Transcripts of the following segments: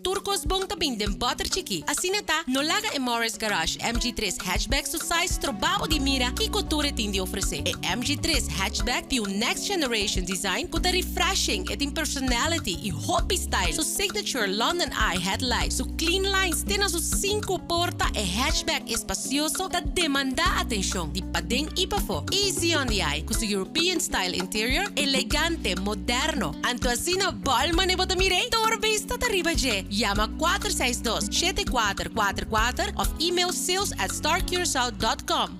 Tur kos bon ta bin den bòter chikí. Asina ta, no laga e Morris Garage MG tres Hatchback su size stroba bo di mira kiko tur e tin di ofresé. E MG tres Hatchback tin un next generation design ku ta refreshing, e tin personality i hopi style. Su signature London Eye headlight, su clean lines te na su sinku porta, e hatchback espasioso ta demandá atenshon di paden i pafó. Easy on the eye ku su European style interior, elegante, moderno. Anto asina bòl mane bo ta mir'é? Tur bista ta riba dje. Yama 462 7444 òf email sales at starcuracao dot com.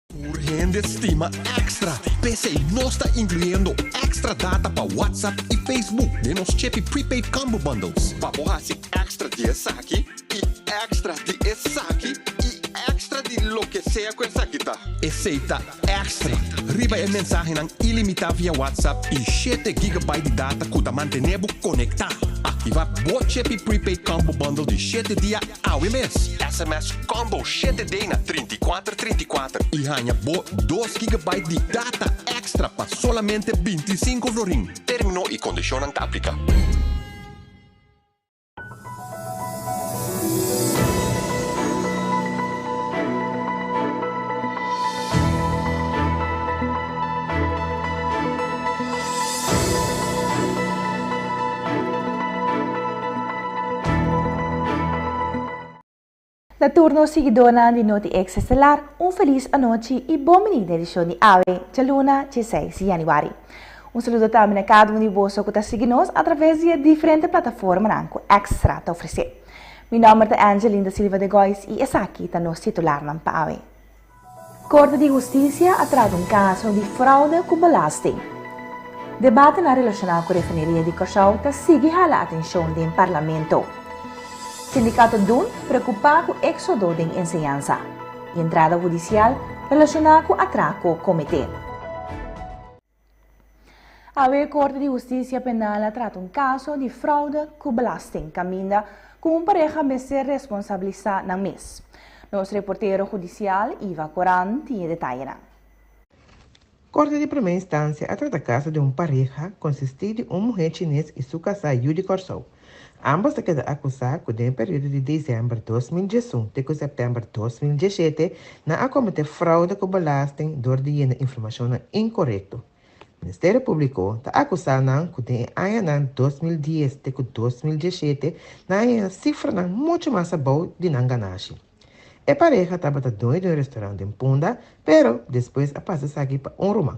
Tur hende stima extra. P'esei nos ta inkluyendo extra data pa WhatsApp i Facebook den nos Chepi Prepaid Combo Bundles. Pa bo hasi extra di esaki i extra di esaki i extra di loke sea ku esaki ta. Esei ta Extra riba e mensahenan ilimitá via WhatsApp i shete gigabyte di data ku ta mantené bo konektá. Aktivá bo Chepi Prepaid Combo Bundle di shete dia awe mes. SMS Combo shete D na 34 34 i haña bo dos gigabyte di data extra pa solamente 25 florin. Término i kondishonnan ta apliká. Na tur nos siguidónan di Noti Extra Estelar, un felis anochi i bon bini na edishon di awe, djaluna, dieseis di yanüari. Un saludo tambe na kada un di boso ku ta sigui nos atraves di e diferente plataformanan ku Extra ta ofresé. Mi nòmber ta Angeline da Silva de Gois i esaki ta nos titularnan pa awe. Korte di Hustisia a trata un kaso di fraude ku belasting. Debatenan relashoná ku refineria di Kòrsou ta sigui hala atenshon den Parlamento. Sindikato dun preokupá ku éksodo den enseñansa i entrada hudisial relashoná ku atrako kometé. Awe Korte di Hustisia Penal a trata un kaso di fraude ku belasting kaminda ku un pareha mester responsabilisá nan mes. Nos reportero hudisial Iva Koran tin e detayenan. Korte di Promé Instansia a trata kaso di un pareha konsistí di un muhé chines i su kasá yu di Kòrsou. Ambos ta keda akusá ku den e periodo di desèmber 2011 te ku sèptèmber 2017 nan a kometé fraude ku belasting dor di yena informashonnan inkorekto. Ministerio Públiko ta akusá nan ku den e añanan 2010 te ku 2017 nan a yena sifranan muchu mas abou di nan ganashi. E pareha tabata doño di un restorant den Punda, pero despues a pasa esaki pa un ruman.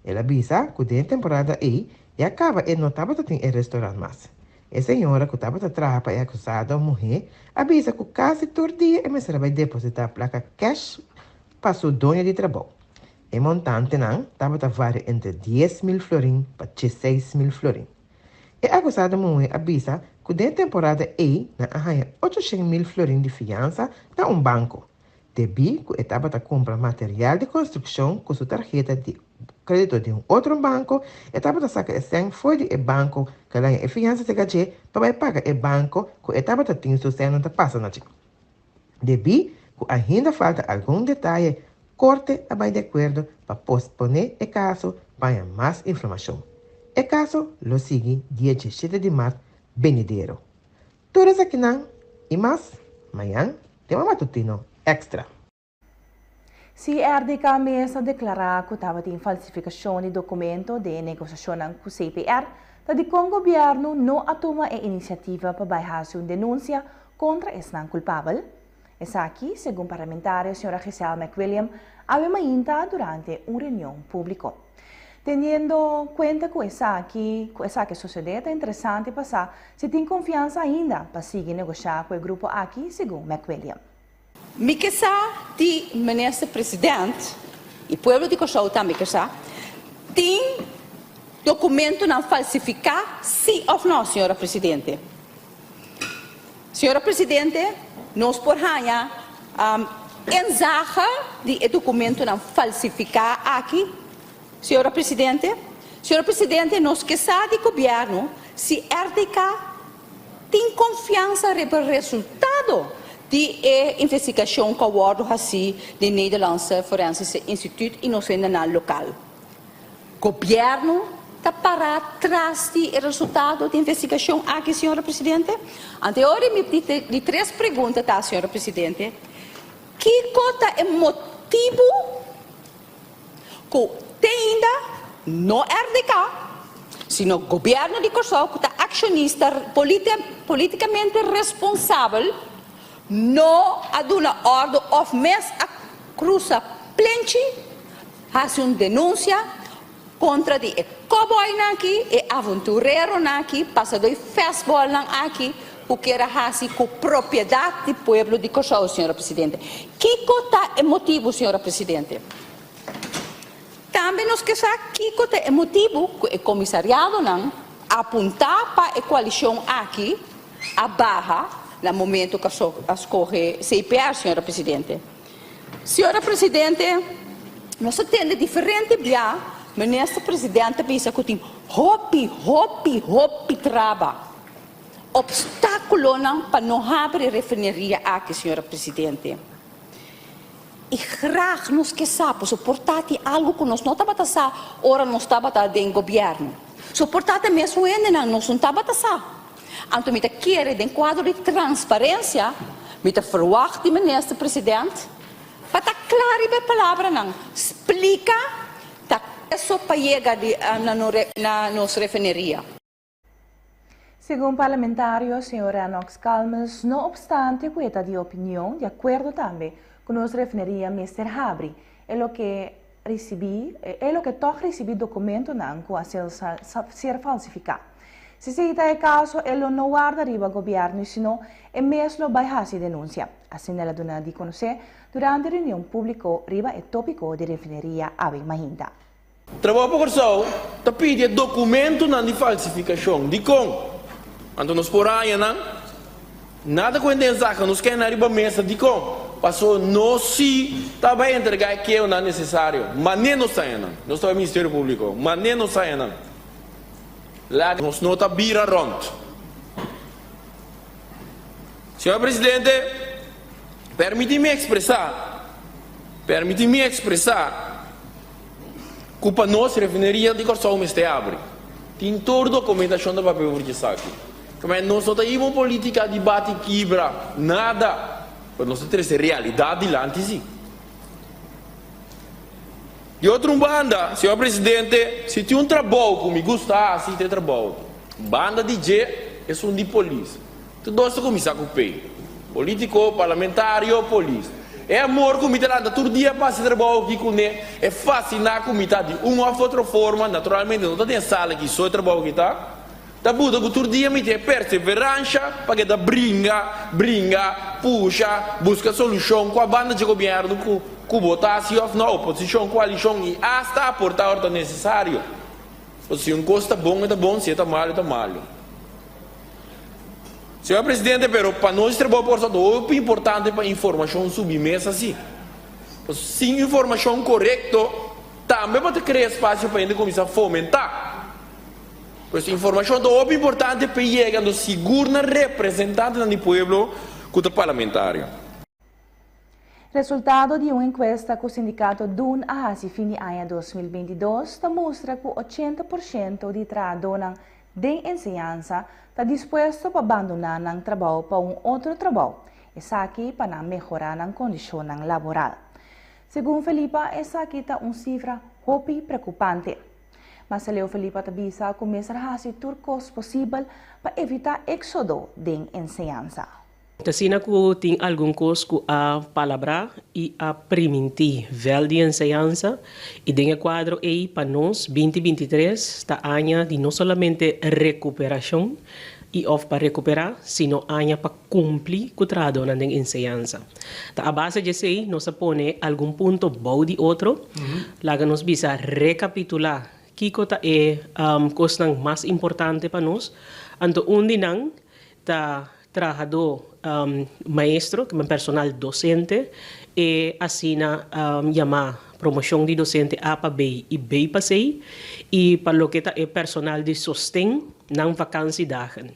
El a bisa ku den e temporada ei ya kaba e no tabata tin e restorant mas. E señora ku tabata traha pa e akusado muhé a bisa ku kasi tur dia e mester a bai depositá plaka kèsh pa su doño di trabou. E montantenan tabata varia entre 10,000 florin pa 16,000 florin. E akusado muhé a bisa ku den e temporada ei nan a haña 800,000 florin di fiansa na un banko, debí ku e tabata kumpra material di konstrukshon ku su tarheta di krédito di un otro banko, e tabata saka e sèn for di e banko ku el a haña e fiansa serka dje pa bai paga e banko ku e tabata tin su sènnan ta pasa na dje. Debí ku ainda falta algun detaye, korte a bai di akuerdo pa posponé e kaso pa haña mas informashon. E kaso lo sigui dia diesshete di mart benidero. Tur esakinan i mas mañan den un matutino extra. CRDK mes a deklará ku tabatin falsifikashon di dokumento den e negosiashonnan ku CPR, ta dikon gobièrnu no a tuma e inisiativa pa bai hasi un denunsia kontra esnan kulpabel? Esaki, segun parlamentario señora Giselle McWilliam awe mainta durante un reunion públiko. Teniendo kuenta ku esaki ku esaki a sosodé ta interesante pa sa si tin konfiansa ainda pa sigui negoshá ku e grupo aki, segun McWilliam. Mi ke sa di Minister President i pueblo di Kòrsou tambe ke sa, tin dokumentonan falsifiká si òf no, señora Presidente? Señora Presidente, nos por haña inzage di e dokumentonan falsifiká aki, señora Presidente? Señora Presidente, nos ke sa di gobièrnu si RDK Tin konfiansa riba resultado di e investigashon ku a wòrdu hasí den Nederlandse Forensische Instituut i nos hendenan lokal. Gobièrnu ta pará tras di e resultado di investigashon aki, señora Presidente? Anto e ora mi di tres pregunta ta, señora Presidente, kiko ta e motibu ku te ainda no RDK, sino Gobièrnu di Kòrsou ku ta akshonista polítikamente responsabel no a duna òrdu òf mes a krusa plenchi hasi un denunsia kontra di e kòbòinan aki, e avontureronan aki, pasadó i fèstbòlnan aki ku kier a hasi ku propiedat di pueblo di Kòrsou, señora Presidente. Kiko ta e motibu, señora Presidente? Tambe nos ke sa kiko ta e motibu ku e komisariadonan apuntá pa e koalishon aki a baha na momento ku a skohe CPR, señora Presidente. Señora Presidente, nos a tende diferente bia Minister President ta bisa ku tin hopi, hopi, hopi traba, opstákulonan pa no habri e refineria aki, señora Presidente. I graag nos ke sa, pasobra por ta tin algu ku nos no tabata sa ora nos tabata den gobièrnu. So por ta ta mesun hendenan nos no tabata sa. Anto mi ta kere den kuadro di transparensia, mi ta ferwagt di Minister President pa ta kla riba e palabranan, splika ta eso pa yega di na nos refineria. Segun parlamentario señor Rennox Calmes, no obstante cu e ta di opinion di acuerdo tambe cu nos refineria mester habri, e lo ke ricibi e lo ke tog ricibi documentonan cu a ser falsifica. Si esey ta e caso e lo no warda riba gobierno sino e mes lo bay haci denuncia. Asina el a duna di conoce durante reunion publico riba e topico di refineria awe mainta. Trabou pa Kòrsou ta pidi e dokumentunan di falsifikashon. Dikon? Anto nos por haña nan? Nada ku hende saka, nos keda nan riba mesa. Dikon? Paso nos si ta bai entregá e keonan nesesario. Manera nos haña nan? Nos ta bai Ministerio Públiko. Manera nos haña nan? Laga nos no ta bira rònt. Señor Presidente, permití mi ekspresá, permití mi ekspresá. Ku pa nos refineria di Kòrsou mester abri. Tin tur dokumentashon ta papia over di esaki. Kmè nos no ta hiba un politika di bati kibra, nada. Pero nos ta trese realidat dilanti si. Di otro un banda, señor presidente, si tin un trabou ku mi gusta hasi ta e trabou aki. Banda di dje esun di polis. Tur dos ta kuminsá ku P. Polítiko, parlamentario, polis. E amor ku mi ta lanta tur dia pa hasi trabou aki kuné, e fasiná ku mi ta di un òf otro forma, naturalmente no ta den sala aki so e trabou aki ta, ta buta ku tur dia mi tin e perseveransha pa keda bringa, bringa, pusha, buska solushon ku a banda dje gobièrnu ku ku bo ta hasi òf no, oposishon, koalishon i asta aportá ora ta nesesario. Pasobra si un kos ta bon e ta bon, si e ta malu e ta malu. Señor Presidente, pero pa nos trabou por sa hopi importante pa informacion subi mesa si. Pasobra sin informacion corecto tambe bo ta crea espacio pa hende cuminsa fomenta. Pues informacion ta hopi importante pa yega ando sigur na representantenan di pueblo cu ta parlamentario. Resultado di un enkuesta ku sindikato dun a hasi fin di aña 2022 ta mustra ku 80% di trahadónan den enseñansa ta dispuesto pa bandoná nan trabou pa un otro trabou, esaki pa nan mehorá nan kondishonnan laboral. Segun Felipa esaki ta un sifra hopi preokupante. Marceleo Felipa ta bisa ku mester hasi tur kos posibel pa evitá éksodo den enseñansa. T'asina ku tin algun kos ku a palabrá i a primintí vèl di enseñansa i den e kuadro ei pa nos 2023 ta aña di no solamente rekuperashon i òf pa rekuperá sino aña pa kumpli ku trahadónan den enseñansa. Ta a base djesei nos a pone algun punto bou di otro, laga nos bisa rekapitulá kiko ta e kosnan mas importante pa nos, anto un di nan ta trahadó maestro, personal dosente, e asina yamá promoshon di dosente A pa B i B pa C, i pa loke ta e personal di sosten, nan vakansidagen.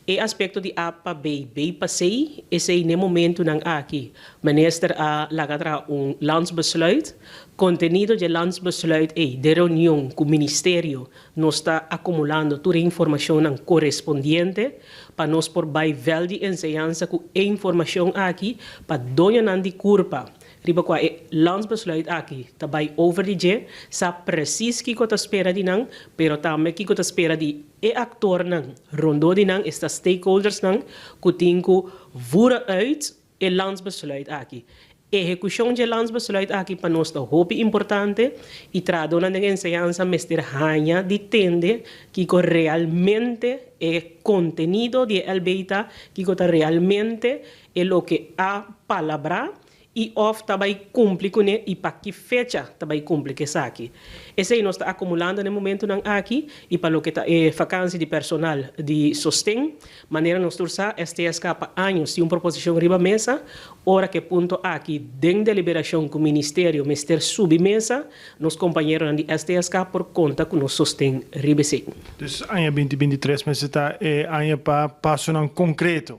E aspekto di A pa B, B pa C, esei n'e momentunan aki minister a laga traha un landsbesluit. Kontenido dje landsbesluit ei den reunion ku ministerio nos ta akumulando tur e informashonnan korespondiente pa nos por bai vèlt di enseñansa ku e informashon aki pa doñonan di kurpa riba kua e landsbesluit aki ta bai over di dje, sa presis kiko ta spera di nan, pero tambe kiko ta spera di e aktornan rondó di nan, esta stakeholdersnan ku tin ku voeren uit e landsbesluit aki. Ehekushon dje landsbesluit aki pa nos ta hopi importante i trahadónan den enseñansa mester haña di tende kiko realmente e kontenido di e LB ta, kiko ta realmente e loke a palabrá i òf ta bai kumpli kuné i pa ki fecha ta bai kumpli ku esaki. Esei nos ta akumulando na e momentunan aki i pa loke ta e fakansi di personal di sosten, manera nos tur sa, STSK pa años tin un proposishon riba mesa, ora ku e punto aki den deliberashon ku ministerio mester subi mesa, nos kompañeronan di STSK por konta ku nos sosten riba esei. Dus aña 2023 mester ta e aña pa pasonan konkreto.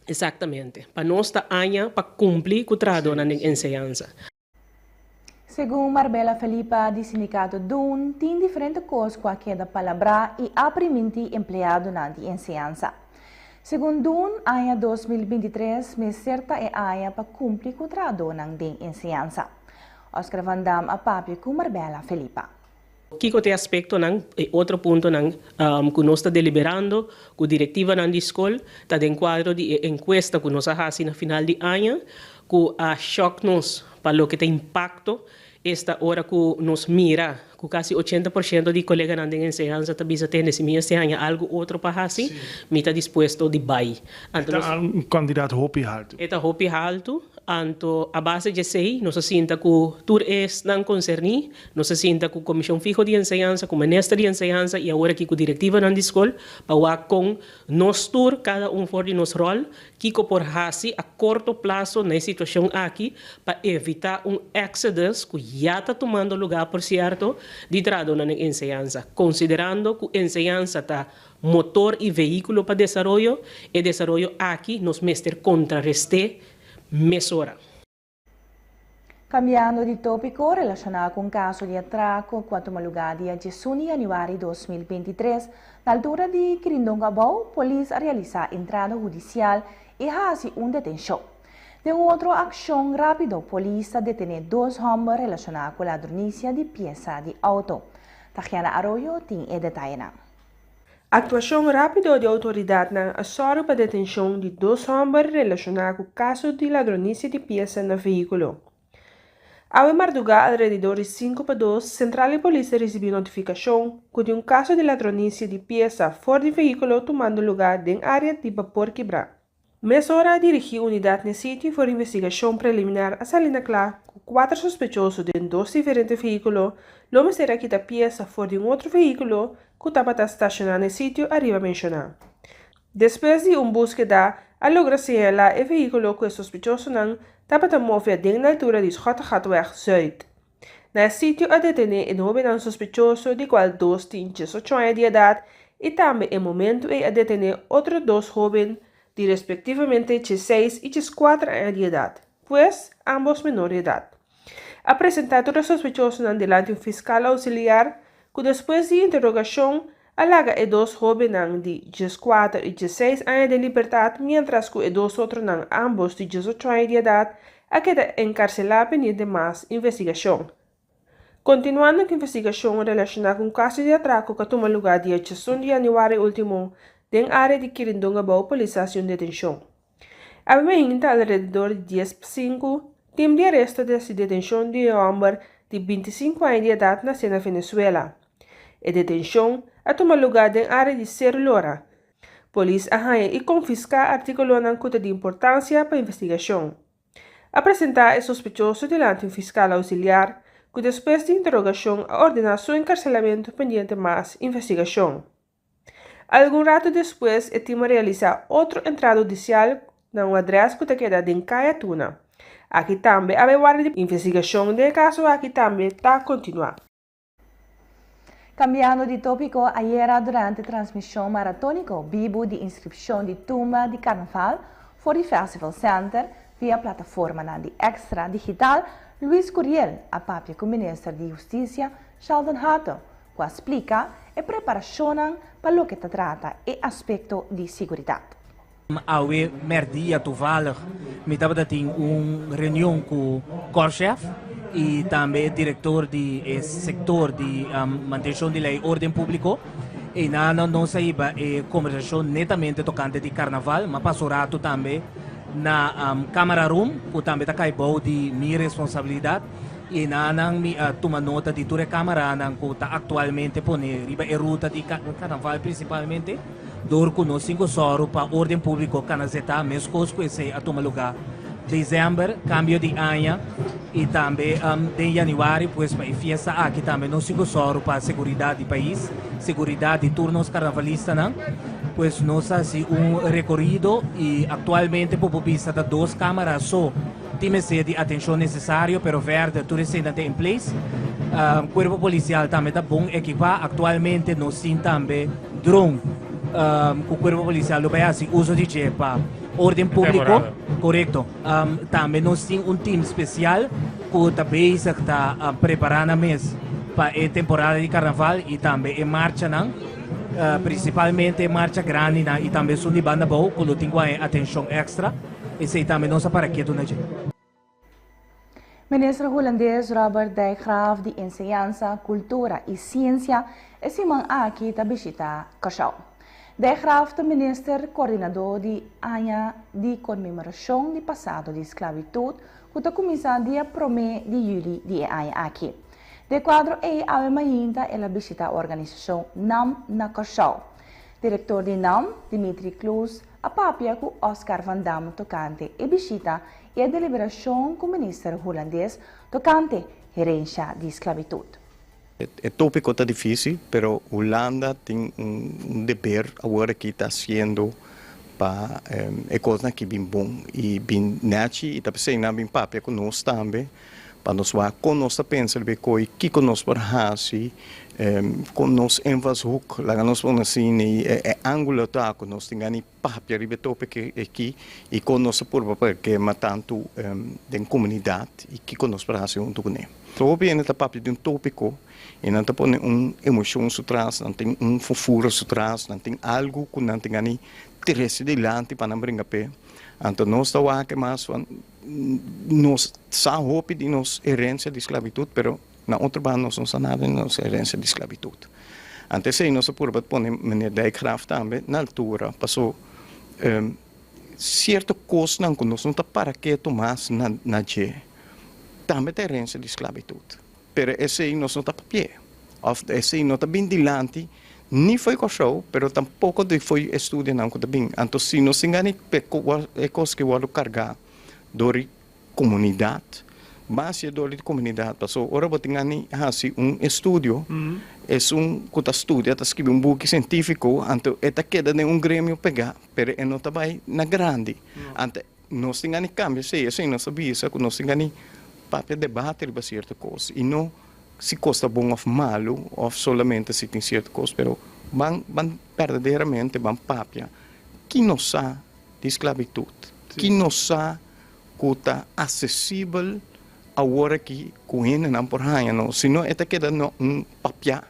Exactamente. Pa nos ta aña pa cumpli cu trahadornan den enseñansa. Segun Marbella Felipa di sindikato dun, tin diferente kos ku a keda palabrá i a primintí empleadonan di enseñansa. Segun dun, aña 2023 mester ta e aña pa kumpli ku trahadónan den enseñansa. Oscar van Dam a papia ku Marbella Felipa. Kiko ta e aspektonan, e otro puntonan ku nos ta deliberando ku direktivanan di skol ta den kuadro di e enkuesta ku nos a hasi na final di aña ku a shòk nos pa loke ta impakto esta ora ku nos mira ku kasi 80% di koleganan den enseñansa ta bisa tende si mi este haña algu otro pa hasi mi ta dispuesto di bai. E ta un kantidat hopi haltu. E ta hopi haltu, anto a base di esei nos a sinta ku tur esnan konserní. Nos a sinta ku Komishon Fiho di Enseñansa, ku Minister di Enseñansa i awor aki ku direktivanan di skol pa wak kon nos tur, kada un for di nos ròl, kiko por hasi a korto plaso na e situashon aki pa evitá un exodus ku ya ta tumando lugá por sierto di trahadónan den enseñansa. Konsiderando ku enseñansa ta motor i vehíkulo pa desaroyo, e desaroyo aki nos mester kontrarest'é mesora. Kambiando di tópiko, relashoná ku un kaso di atrako ku a tuma lugá dia 11 di yanüari 2023, na altura di Kirindongo Abou, polis a realisá entrada hudisial i hasi un detenshon. Den un otro akshon rápido, polis a detené dos hòmber relashoná ku ladronisia di piesa di outo. Tagiana Arroyo tin e detayenan. Aktuashon rápido di outoridatnan a sòru pa detenshon di dos hòmber relashoná ku kaso di ladronisia di piesa na vehíkulo. Awe mardugá alrededor di sinku pa dos, sentral di polis a risibí notifikashon ku tin un kaso di ladronisia di piesa for di vehíkulo tumando lugá den área di Bapor Kibrá. Mesora a dirigí unidat n'e sitio i for investigashon preliminar a sali na kla ku kuater sospechoso den dos diferente vehíkulo lo mester a kita piesa for di un otro vehíkulo ku tabata stashoná n'e sitio ariba menshoná. Despues di un búskeda a logra señalá e vehíkulo ku e sospechosonan tabata move aden na altura di Schottegatweg Zuid. Na e sitio a detené e hóbennan sospechoso di kual dos tin 18 aña di edat i tambe e momentu ei a detené otro dos hóben di respektivamente 16 i 14 aña di edat, pues ámbos menor di edat. A presentá tur e sospechosonan dilanti un fiskal ousiliar ku despues di interogashon a laga e dos hóbennan di 14 i 16 aña den libertat miéntras ku e dos otronan ámbos di 18 aña di edat a keda enkarselá pendiente mas investigashon. Kontinuando ku investigashon relashoná ku un kaso di atrako ku a tuma lugá dia 11 di yanüari último den área di Kirindonga bou polis a hasi un detenshon. Awe mainta alrededor di dies pa sinku, tim di aresto a hasi detenshon di un hòmber di 25 aña di edat nasé na Venezuela. E detenshon a tuma lugá den área di Seru Lora. Polis a haña i konfiská artíkulonan ku ta di importansia pa investigashon. A presentá e sospechoso dilanti un fiskal ousiliar ku despues di interogashon a ordená su enkarselamentu pendiente mas investigashon. Algun ratu despues e tim a realisá otro entrada hudisial na un adrès ku ta keda den Kaya Tuna. Aki tambe a bai warda di investigashon den e kaso aki tambe ta kontinuá. Kambiando di tópiko, ayera durante transmishon maratóniko bibu di inskripshon di tumba di karnaval for di Festival Center via plataformanan di Extra Digital, Luis Curiel a papia ku minister di Hustisia Sheldon Hato ku a splika e preparashonnan pa loke ta trata e aspekto di siguridat. Awe mèrdia toevallig mi tabata tin un reunion ku Korpschef i tambe e direktor di e sektor di mantenshon di lei orden públiko. Einan nos a hiba e kombersashon netamente tokante di karnaval. Mi a pasa un ratu tambe na Camera Room ku tambe ta kai bou di mi responsabilidat. I einan mi a tuma nota di tur e kameranan ku ta aktualmente pone riba e ruta di karnaval prinsipalmente. Dor ku nos tin ku sòru pa órden públiko kana zetá meskos ku esei a tuma lugá desèmber, kambio di aña, i tambe den yanüari, pues pa e fiesta aki tambe nos tin ku sòru pa seguridat di pais, seguridat di tur nos karnavalistanan. Pues nos a hasi un rekorido i aktualmente por por bisa ta dos kámara so tin mester di atenshon nesesario, pero vèrder tur eseinan ta in place. Kuerpo polisial tambe ta bon ekipá, aktualmente nos tin tambe. Drone ku kuerpo polisial lo bai hasi uso di dje pa orden públiko. Korekto. Tambe nos tin un tim spesial ku ta bezig ta prepará nan mes pa e temporada di karnaval i tambe e marchanan, prinsipalmente e marcha grandinan i tambe esun di banda abou ku lo tin ku haña atenshon èkstra. Esei tambe nos a para ketu na dje. Minister Hulandes Robert Dijkgraaf di Enseñansa, Kultura i Siensia e siman aki ta bishita Kòrsou. Dijkgraaf ta minister koordinadó di Aña di Konmemorashon di Pasado di Sklabitut ku ta kuminsá dia promé di yüli di e aña aki. Den kuadro ei awe mainta el a bishita organisashon nam na Kòrsou. Direktor di nam, Dimitri Kloes, a papia ku Oscar van Dam tokante e bishita i e deliberashon ku minister hulandes tokante herensha di sklabitut. E tópiko ta difísil, pero Hulanda tin un deber awor aki ta hasiendo pa e kosnan aki bin bon i bin nèchi i ta p'esei nan bin papia ku nos tambe pa nos wak kon nos ta pensa riba e koi, kiko nos por hasi, kon nos invalshoek, laga nos pone asina, e ángulo ta ku nos tin gana di papia riba e tópiko aki i kon nos ta purba pa kema tantu den komunidat i kiko nos por hasi huntu kuné. Hopi hende ta papia di un tópiko i nan ta pone un emoshon su tras, nan tin un fofura su tras, nan tin algu ku nan tin gana di trese dilanti pa nan bringa p'e. Anto nos ta wak e mas nos sa hopi di nos herensia di sklabitut, pero na otro banda nos no sa nada di nos herensia di sklabitut. Ante esei nos a purba pone meneer Dijkgraaf tambe na altura, paso sierto kosnan ku nos no ta para ketu mas na dje, tambe ta herensia di sklabitut. Pero esei nos no ta papi'é, òf esei no ta bin dilanti ni fo'i Kòrsou, pero tampoko di fo'i e studionan ku ta bin. Anto si nos tin gana e kos ki wòrdu kargá dor di komunidat, base dor di komunidat, pasobra ora bo tin gana hasi un estudio, esun ku ta studia ta skibi un buki sientífiko, anto e ta keda den un gremio pegá, pero e no ta bai na grandi. Anto Nos tin gana di cambia esey, esey nos ta bisa cu nos tin gana di papia debate riba cierto cos y no si cos ta bon of malo of solamente si tin cierto cos, pero ban ban berdaderamente ban papia ki nos sa di sclavitud, ki nos sa cu ta accesibel awor aki cu hendenan por haya nos, si no e ta keda na un papia.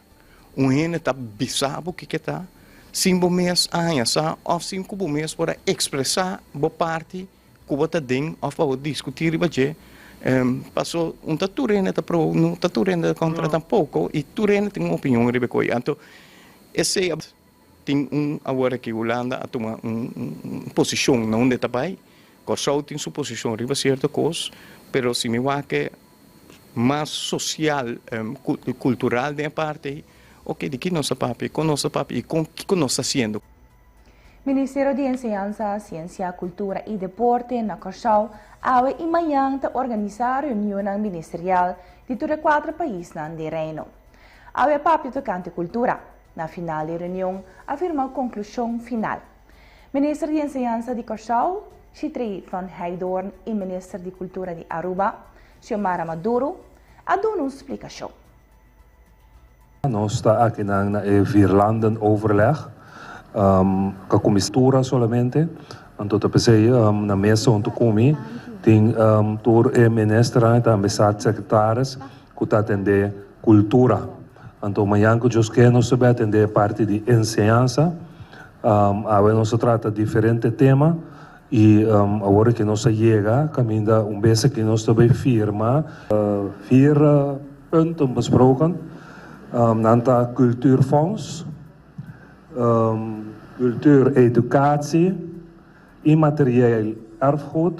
Un hende ta bisa bo kiko ta, sin bo mes a haña sa òf sin ku bo mes por a ekspresá bo parti ku bo ta den òf pa bo diskutí riba dje. Paso un ta tur hende ta pro, no ta tur hende ta kontra tampoko i tur hende tin un opinion riba e koi. Anto esei a tin un awor aki Hulanda a tuma un posishon na unda e ta bai. Kòrsou tin su posishon riba sierto kos, pero si mi wak e mas sosial, kultural den e parti ei, oke, di ki nos ta papia, kon nos ta papia i kon kiko nos ta hasiendo. Ministerio di Enseñansa, Siensia, Kultura i Deporte na Kòrsou awe i mañan ta organisá reunionnan ministerial di tur e kuater paisnan den Reino. Awe a papia tokante kultura. Na final di reunion a firma konklushon final. Minister di Enseñansa di Kòrsou, Chitri van Heydoorn i Minister di Kultura di Aruba, Xiomara Maduro, a duna un splikashon. Nos ta akinan na e Vierlandenoverleg, ku a kuminsá tura solamente, anto ta p'esei na mesa huntu ku mi tin tur e ministernan i tambe staatssecretaris ku ta atendé kultura. Anto mañan ku Dios ke nos ta bai atendé e parti di enseñansa. Awe nos a trata diferente tema i awor aki nos a yega kaminda un bes aki nos ta bai firma vier punten besproken. Nan ta Cultuurfonds, Cultuureducatie, Immaterieel erfgoed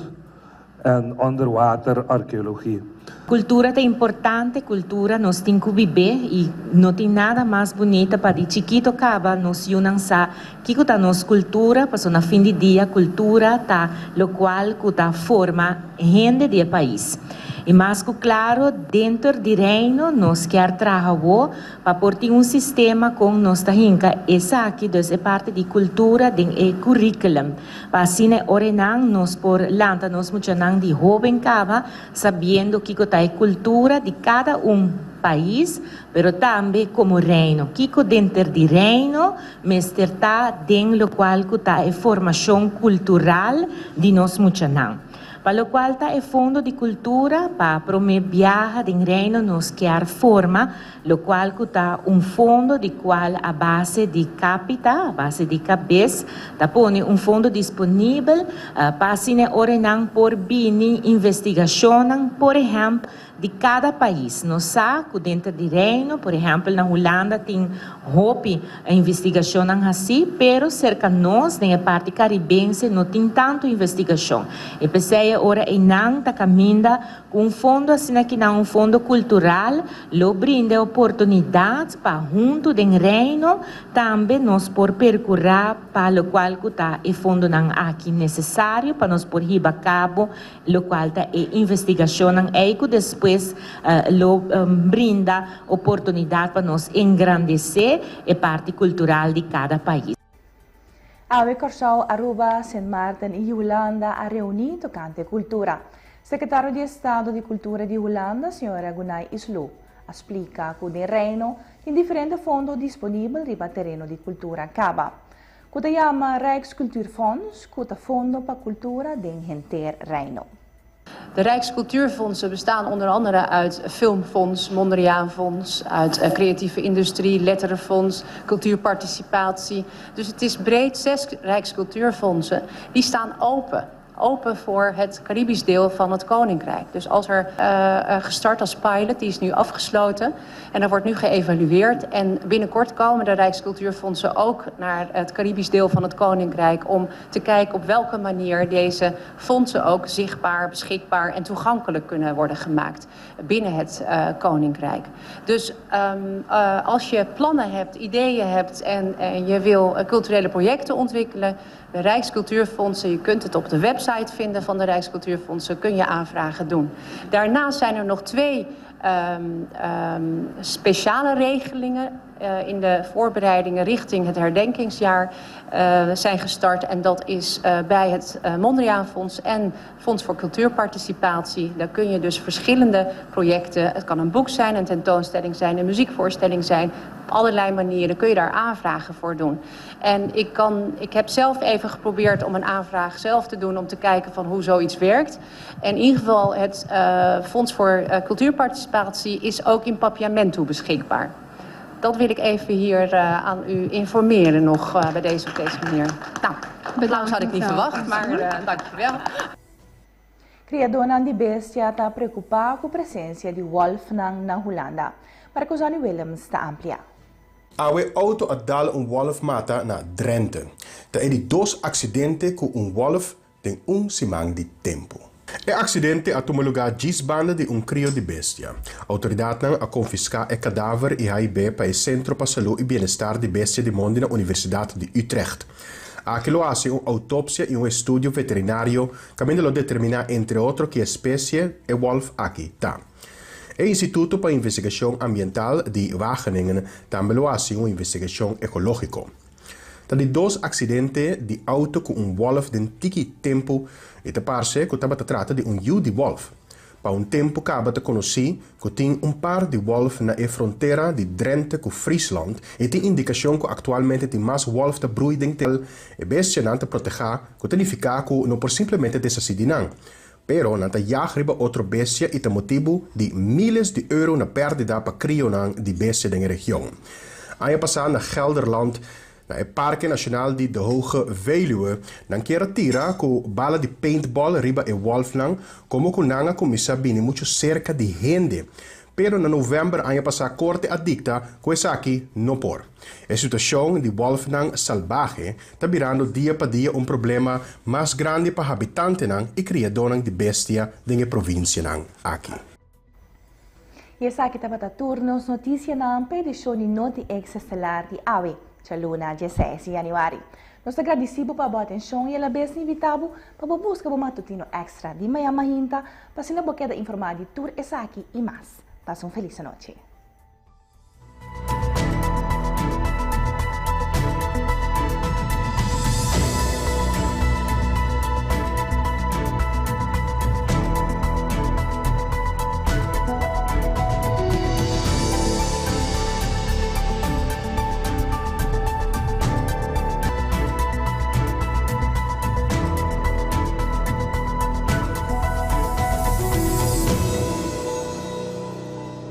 en onderwaterarcheologie. Kultura ta importante, kultura nos tin ku bib'é i no tin nada mas bunita pa di chikito kaba nos yunan sa kiko ta nos kultura pasobra na fin di dia kultura ta lokual ku ta forma hende di e pais. I mas ku klaro denter di Reino nos kier traha awo Pa por tin un sistema con nos ta hinca esaki, dus e parti di cultura den e curriculum. Pa asina e orenan nos por lanta nos muchanan di hoben caba sabiendo kico ta e cultura di cada un pais, pero tambe como Reino. Kico denter di Reino mester ta den locual cu ta e formacion cultural di nos muchanan. Pa locual ta e Fondo di Cultura, pa prome biaha den Reino nos kier forma Locual cu ta un fondo di cual a base di capita, a base di cabes, ta pone un fondo disponibel pa asina e orenan por bini investigacionnan, por ehempel, di cada pais. Nos sa cu denter di Reino, por ehempel na Hulanda tin hopi investigacionnan haci, pero cerca nos den e parti Caribense no tin tanto investigacion. E p'esey e ora eynan ta caminda Ku un fondo asina ki nan un fondo kultural lo brinda e oportunidat pa huntu den Reino tambe nos por perkurá pa lokual ku ta e fondonan aki nesesario pa nos por hiba kabo lokual ta e investigashonnan ei ku despues lo brinda oportunidat pa nos engrandesé e parti kultural di kada pais. Awe Kòrsou, Aruba, Sint Maarten i Hulanda a reuní tokante kultura. Sekretario di Estado di Kultura di Hulanda, señora Gunay Isloe, a splika ku den Reino tin diferente fondo disponibel riba tereno di kultura kaba, ku ta yama Rijkscultuurfonds, ku ta fondo pa kultura den henter Reino. De Rijkscultuurfondsen bestaan onder andere uit Filmfonds, Mondriaanfonds, uit eh, creatieve industrie, letterenfonds, cultuurparticipatie. Dus het is breed zes Rijkscultuurfondsen die staan open open voor het Caribisch deel van het Koninkrijk. Dus als er uh, gestart als pilot, die is nu afgesloten. En er wordt nu geëvalueerd. En binnenkort komen de Rijkscultuurfondsen ook naar het Caribisch deel van het Koninkrijk om te kijken op welke manier deze fondsen ook zichtbaar, beschikbaar en toegankelijk kunnen worden gemaakt binnen het uh, Koninkrijk. Dus um, uh, als je plannen hebt, ideeën hebt en, en je wil culturele projecten ontwikkelen, de Rijkscultuurfondsen, je kunt het op de website vinden van de Rijkscultuurfondsen, kun je aanvragen doen. Daarnaast zijn er nog twee um, um, speciale regelingen uh, in de voorbereidingen richting het herdenkingsjaar uh, zijn gestart. En dat is uh, bij het uh, Mondriaanfonds en Fonds voor Cultuurparticipatie. Daar kun je dus verschillende projecten, het kan een boek zijn, een tentoonstelling zijn, een muziekvoorstelling zijn. Op allerlei manieren kun je daar aanvragen voor doen. En ik, kan, ik heb zelf even geprobeerd om een aanvraag zelf te doen om te kijken van hoe zoiets werkt. En in ieder geval het uh, Fonds voor uh, Cultuurparticipatie is ook in Papiamento beschikbaar. Dat wil ik even hier uh, aan u informeren nog uh, bij deze, op deze manier. Nou, applaus had ik niet verwacht, maar uh, dankjewel. Kriadónan di bestia ta preokupá ku presensia di wòlfnan na Hulanda. Marcozani Willems ta amplia. Awe auto a dal un wòlf mata na Drenthe. Ta e di dos aksidente ku un wòlf den un siman di tempu. E aksidente a tuma lugá djis banda di un krio di bestia. Outoridatnan a konfiská e kadaver i haib'é pa e Sentro pa Salú i Bienestar di Bestia di Mondi na Universidat di Utrecht. Aki lo hasi un outopsia i un estudio veterinario kaminda lo determiná entre otro ki espesie e wòlf aki ta. E Instituto pa Investigashon Ambiental di Wageningen tambe lo hasi un investigashon ekológiko. Ta di dos aksidente di outo ku un wòlf den tiki tempu i ta parse ku tabata trata di un yu di wòlf. Pa un tempu kaba ta konosí ku tin un par di wòlf na e frontera di Drenthe ku Friesland i tin indikashon ku aktualmente tin mas wòlf ta brui den tel. E bestianan ta protehá, ku ta nifiká ku no por simplemente deshasí di nan. Pero nan ta yag riba otro bestia i ta motibu di míles di euro na pèrdida pa krionan di bestia den e region. Aña pasá na Gelderland, Na e Parke Nacional di De Hoge Veluwe nan kier a tira cu bala di paintball riba e wolfnan como cu nan a cuminsa bini mucho cerca di hende. Pero na november aña pasa corte a dicta cu esaki no por. E situacion di wolfnan salbahe ta birando dia pa dia un problema mas grandi pa habitantenan y criadornan di bestia den e provincianan aki. I esaki tabata tur nos notisianan pa edishon di Noti Extra Estelar di awe, djaluna dieseis di yanüari. Nos ta gradisí bo pa bo atenshon i alabes ta invitá bo pa bo buska bo matutino extra di mañan mainta pa asina bo keda informá di tur esaki i mas. Pasa un felis anochi.